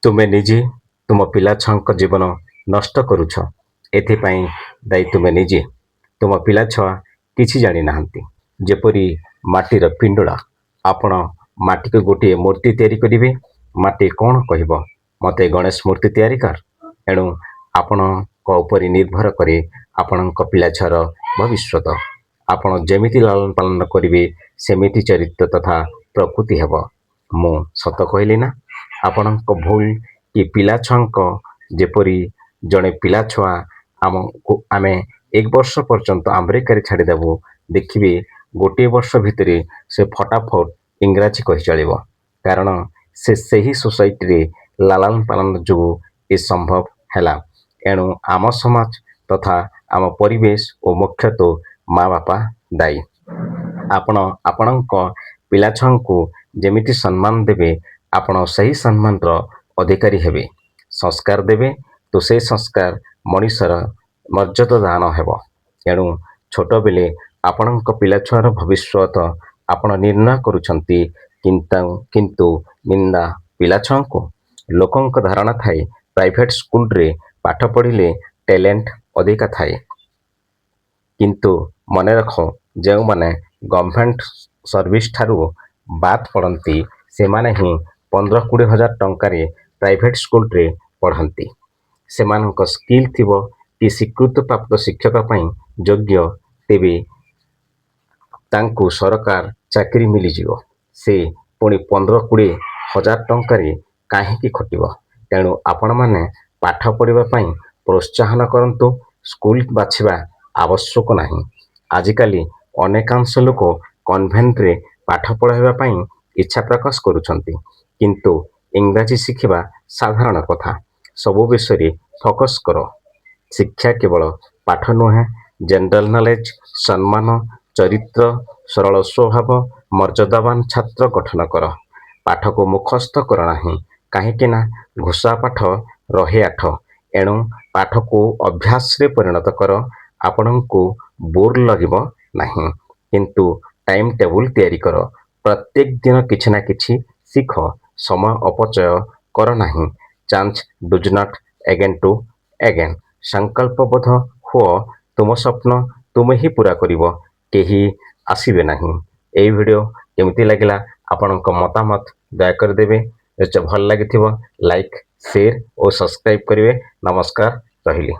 ତୁମେ ନିଜେ ତୁମ ପିଲାଛୁଆଙ୍କ ଜୀବନ ନଷ୍ଟ କରୁଛ। ଏଥିପାଇଁ ଦାୟୀ ତୁମେ ନିଜେ। ତୁମ ପିଲାଛୁଆ କିଛି ଜାଣିନାହାନ୍ତି। ଯେପରି ମାଟିର ପିଣ୍ଡୁଳା। ଆପଣ ମାଟିକୁ ଗୋଟିଏ ମୂର୍ତ୍ତି ତିଆରି କରିବେ, ମାଟି କ'ଣ କହିବ, ମୋତେ ଗଣେଶ ମୂର୍ତ୍ତି ତିଆରି କର। ଏଣୁ ଆପଣଙ୍କ ଉପରେ ନିର୍ଭର କରେ ଆପଣଙ୍କ ପିଲାଛୁଆର ଭବିଷ୍ୟତ। ଆପଣ ଯେମିତି ଲାଳନ ପାଳନ କରିବେ, ସେମିତି ଚରିତ୍ର ତଥା ପ୍ରକୃତି ହେବ। ମୁଁ ସତ କହିଲି ନା? ଆପଣଙ୍କ ଭୁଲ କି ପିଲାଛୁଆଙ୍କ ଯେପରି ଜଣେ ପିଲାଛୁଆ ଆମକୁ ଆମେ ଏକ ବର୍ଷ ପର୍ଯ୍ୟନ୍ତ ଆମେରିକାରେ ଛାଡ଼ିଦେବୁ, ଦେଖିବେ ଗୋଟିଏ ବର୍ଷ ଭିତରେ ସେ ଫଟାଫଟ ଇଂରାଜୀ କହି ଚଳିବ। କାରଣ ସେ ସେହି ସୋସାଇଟିରେ ଲାଳନ ପାଳନ ଯୋଗୁଁ ଏ ସମ୍ଭବ ହେଲା। ଏଣୁ ଆମ ସମାଜ ତଥା ଆମ ପରିବେଶ ଓ ମୁଖ୍ୟତଃ ମା ବାପା ଦାୟୀ। ଆପଣ ଆପଣଙ୍କ ପିଲାଛୁଆଙ୍କୁ ଯେମିତି ସମ୍ମାନ ଦେବେ, ଆପଣ ସେହି ସମ୍ମାନର ଅଧିକାରୀ ହେବେ। ସଂସ୍କାର ଦେବେ ତ ସେ ସଂସ୍କାର ମଣିଷର ମର୍ଯ୍ୟାଦା ଦାନ ହେବ। ଏଣୁ ଛୋଟବେଳେ ଆପଣଙ୍କ ପିଲାଛୁଆର ଭବିଷ୍ୟତ ଆପଣ ନିର୍ଣ୍ଣୟ କରୁଛନ୍ତି, କିନ୍ତୁ ନିନ୍ଦା ପିଲାଛୁଆଙ୍କୁ। ଲୋକଙ୍କ ଧାରଣା ଥାଏ, ପ୍ରାଇଭେଟ ସ୍କୁଲରେ ପାଠ ପଢ଼ିଲେ ଟ୍ୟାଲେଣ୍ଟ ଅଧିକା ଥାଏ। କିନ୍ତୁ ମନେରଖ, ଯେଉଁମାନେ ଗଭର୍ଣ୍ଣମେଣ୍ଟ ସର୍ଭିସଠାରୁ ବାଦ୍ ପଡ଼ନ୍ତି, ସେମାନେ ହିଁ 15-20 ହଜାର ଟଙ୍କାରେ ପ୍ରାଇଭେଟ ସ୍କୁଲରେ ପଢ଼ନ୍ତି। ସେମାନଙ୍କ ସ୍କିଲ୍ ଥିବ କି ସ୍ୱୀକୃତିପ୍ରାପ୍ତ ଶିକ୍ଷକ ପାଇଁ ଯୋଗ୍ୟ, ତେବେ ତାଙ୍କୁ ସରକାର ଚାକିରି ମିଳିଯିବ। ସେ ପୁଣି 15-20 ହଜାର ଟଙ୍କାରେ କାହିଁକି ଖଟିବ? ତେଣୁ ଆପଣମାନେ ପାଠ ପଢ଼ିବା ପାଇଁ ପ୍ରୋତ୍ସାହନ କରନ୍ତୁ, ସ୍କୁଲ ବାଛିବା ଆବଶ୍ୟକ ନାହିଁ। ଆଜିକାଲି ଅନେକାଂଶ ଲୋକ କନଭେଣ୍ଟରେ ପାଠ ପଢ଼ାଇବା ପାଇଁ ଇଚ୍ଛା ପ୍ରକାଶ କରୁଛନ୍ତି। କିନ୍ତୁ ଇଂରାଜୀ ଶିଖିବା ସାଧାରଣ କଥା। ସବୁ ବିଷୟରେ ଫୋକସ୍ କର। ଶିକ୍ଷା କେବଳ ପାଠ ନୁହେଁ, ଜେନେରାଲ ନଲେଜ, ସମ୍ମାନ, ଚରିତ୍ର, ସରଳ ସ୍ୱଭାବ, ମର୍ଯ୍ୟାଦାବାନ ଛାତ୍ର ଗଠନ କର। ପାଠକୁ ମୁଖସ୍ଥ କର ନାହିଁ, କାହିଁକିନା ଘୋଷା ପାଠ ରହେ ଆଠ। ଏଣୁ ପାଠକୁ ଅଭ୍ୟାସରେ ପରିଣତ କର, ଆପଣଙ୍କୁ ବୋର୍ ଲାଗିବ ନାହିଁ। କିନ୍ତୁ ଟାଇମ୍ ଟେବୁଲ୍ ତିଆରି କର। ପ୍ରତ୍ୟେକ ଦିନ କିଛି ନା କିଛି ଶିଖ। ସମୟ ଅପଚୟ କର ନାହିଁ। Chance does not again to again. ସଂକଳ୍ପବଦ୍ଧ ହୁଅ, ତୁମ ସ୍ୱପ୍ନ ତୁମେ ହିଁ ପୂରା କରିବ, କେହି ଆସିବେ ନାହିଁ। ଏହି ଭିଡ଼ିଓ କେମିତି ଲାଗିଲା, ଆପଣଙ୍କ ମତାମତ ଦୟାକରି ଦେବେ। ଯଦି ଭଲ ଲାଗିଥିବ, ଲାଇକ୍, ସେୟାର ଓ ସବସ୍କ୍ରାଇବ୍ କରିବେ। ନମସ୍କାର, ରହିଲି।